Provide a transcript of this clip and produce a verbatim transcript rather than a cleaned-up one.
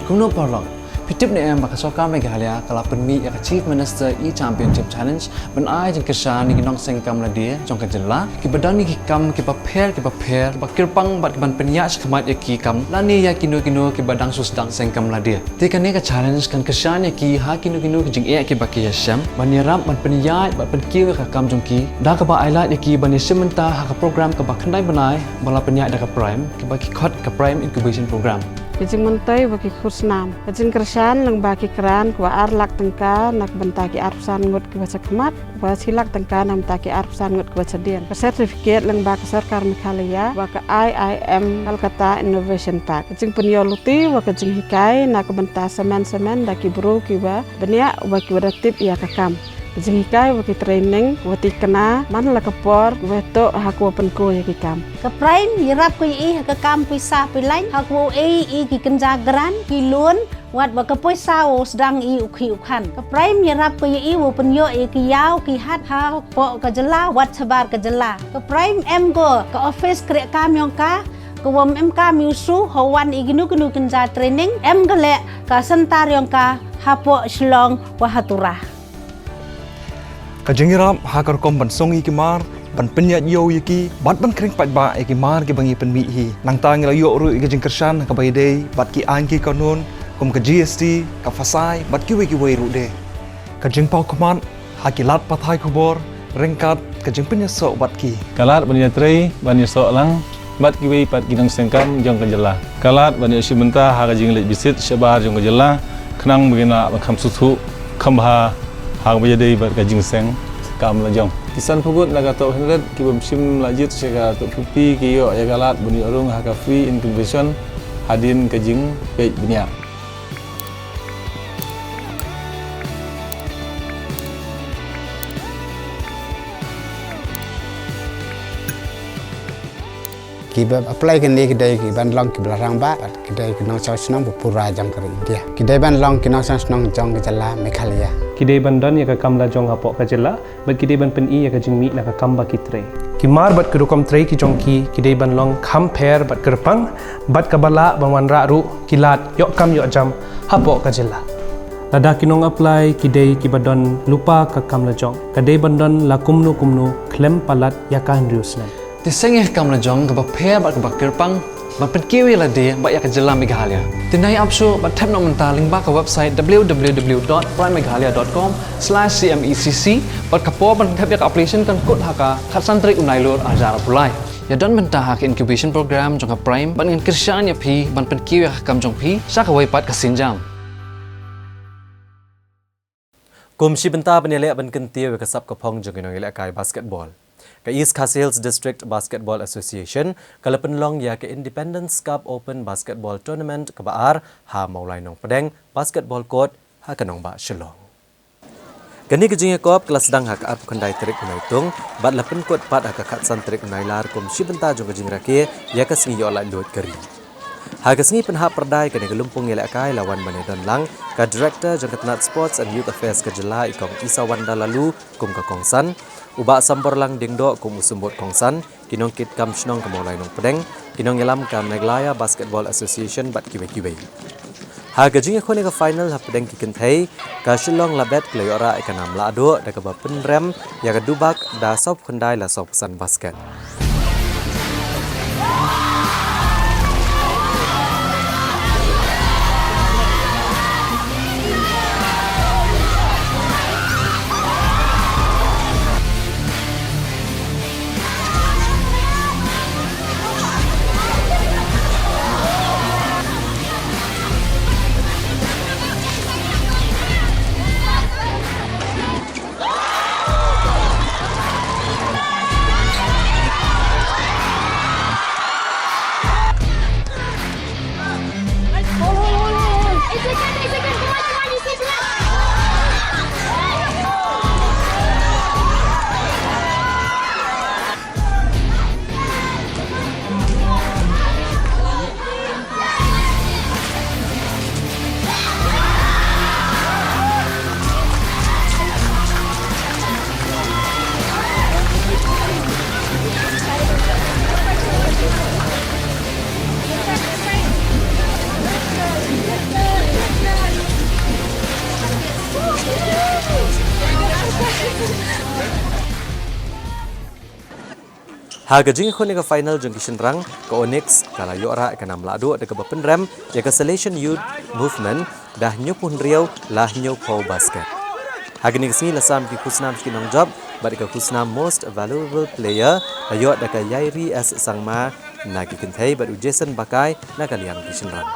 Kumno paralok, phi tip ne em ba ka sorkar Meghalaya ka la pynmih ïa ka Chief Minister E-Championship Challenge ban ai jingkyrshan ïa ki nongseng kam lade jong ka jylla kiba don ïa ki kam kiba pher kiba pher, kiba kyrpang bad kiban pynïaid shakhmat ïa ki kam lane ïa kino kino kiba dang shu sdang seng kam lade. Te kane ka challenge kan kyrshan ïa ki ha kino kino ki jingeh kiba ki ïashem ban ïarap ban pynïaid bad pynkiew ïa ka kam jong ki da kaba ailad ïa ki ban ïashim bynta ha ka program kaba khyndai bnai ba la pynïaid da ka PRIME, kaba ki khot ka PRIME Incubation Program. Ka jingmyntoi ba ki khusnam, ka jingkyrshan lyngba ki grant kaba ar lak tyngka na ka bynta ki arphew san ngut kiba shakhmat, ba shi lak tyngka na ka bynta ki arphew san ngut kiba shadien. Ka certificate lyngba ka sorkar Meghalaya ba ka I I M Kolkata Innovation Park. Ka jingpynïoh luti ba ka jinghikai na ka bynta samen samen da ki briew kiba bniah ba kiba da tip ïa ka kam. Ka jinghikai ba ki training ba tikna man la ka por ba toh ha ka wa pynkuh ïa ki kam. Ka PRIME ïarap ka ïa i ha ka kam pisa pilain ha ka wa u ei i ki kynja grant, ki loan, wat ba ka pisa wa u sdang i u khih u khan. Ka PRIME ïarap ka ïa i wa pynïoh ïa ki ïaw ki hat hapoh ka jylla wat shabar ka jylla. Ka PRIME em ko ka office kreh kam yong ka, ka wa em kam ïa u shu ha wan i kino kino kynja training, em ka leh ka center yong ka hapoh Shillong wa ha Tura. Ka jingïarap ha ka rukom ban song ïa ki mar, ban pynïaid ïew ïa ki bad ban khring paidbah ïa ki mar kiba ngi pynmih hi. Nangta ngi la ïoh ruh ïa ka jingkyrshan ha kaba ïadei bad ki aiñ ki kanun kum ka G S T, ka FASAI bad kiwei kiwei ruh de. Ka jingpawkhmat ha ki lad pathai khubor ryngkat ka jingpynïasoh bad ki. Ka lad ban ïatrei ban ïasoh lang bad kiwei pat ki nongseng kam jong ka jylla. Ka lad ban ïashim bynta ha ka jingleit bisit shabar jong ka jylla khnang ba ngin lah ban kham sngewthuh kham bha ha kaba ïadei bad ka jingseng kam lajong. Ki sanphew ngut na ka top hundred ki bym shim la jied sha ka top fifty ki ïoh ïa ka lad ban ïoh rung ha ka free incubation hadien ka jingpeit bniah. Kiba apply kane ki dei kiban long kiba la rangbah bad ki dei ki nongshong shnong ba pura jong ka ri India. Ki dei ban long ki nongshong shnong jong ka jylla Meghalaya. Ki dei ban don ïa ka kam lajong hapoh ka jylla bad ki dei ban pyni ïa ka jingmih na ka kam ba ki trei. Ki mar bad ki rukom trei ki jong ki ki dei ban long kham pher bad kyrpang bad kaba lah ban wanrah ruh ki lad ïoh kam ïoh jam hapoh ka jylla. Lada ki nong apply ki dei kiba don lypa ka kam lajong, ka dei ban don la kumno kumno khlem palat ïa ka hynriew snem. Te seng ïa ka kam lajong kaba pher bad kaba kyrpang ban pynkiew ïa lade bad ïa ka jylla Meghalaya. Te nai ap shuh bad thep noh mynta lyngba ka website w w w dot prime meghalaya dot com slash c m e c c bad ka por ban thep ïa ka application kan kut ha ka khatsan tarik u Nailur arhajar arphew lai. Ïa don mynta ha ka incubation program jong ka PRIME bad ngin kyrshan ïa phi ban pynkiew ïa ka kam jong phi sha kawei pat ka sienjam. Kum shi bynta ban ïaleh ban kyntiew ïa ka sap ka phong jong ki nongïalehkai basketball, ka East Khasi Hills District Basketball Association ka la pynlong ïa ka Independence Cup Open Basketball Tournament kaba ar ha Mawlai Nongpdeng Basketball Court ha ka nongbah Shillong. Kane ka jingïakop ka la sdang ha ka arphew khyndai tarik u Naitung bad la pynkut pat ha ka khatsan tarik u Nailar kum shi bynta jong ka jingrakhe ïa ka sngi ïoh laitluid ka ri. Ha ka sngi pynhap pyrdai kane ka lympung ïalehkai la wan ban ïadon lang ka Director jong ka tnat Sports and Youth Affairs ka jylla i Kong Isawanda Laloo kum ka kongsan, u Bah Samborlang Diengdoh kum u symbud kongsan, ki nongkitkam shnong ka Mawlai Nongpdeng, ki nongïalam ka Meghalaya Basketball Association bad kiwei kiwei. Ha ka jingïakhun ïa ka final hapdeng ki kynthei, ka Shillong Labet ka la ïoh rah ïa ka nam lahduh da kaba pynrem ïa ka Dubak da sawphew khyndai la sawphew san basket. Ha ka jingïakhun ïa ka final jong ki shynrang, ka Onyx ka la ïoh rah ïa ka nam lahduh da kaba pynrem ïa ka Salesian Youth Movement da hynñiewphew hynriew la hynñiewphew basket. Ha kane ka sngi la sam ki khusnam sha ki nongjop bad ïa ka khusnam Most Valuable Player la ïoh da ka Yairi S Sangma na ki kynthei bad u Jason Bakai na ka liang ki shynrang.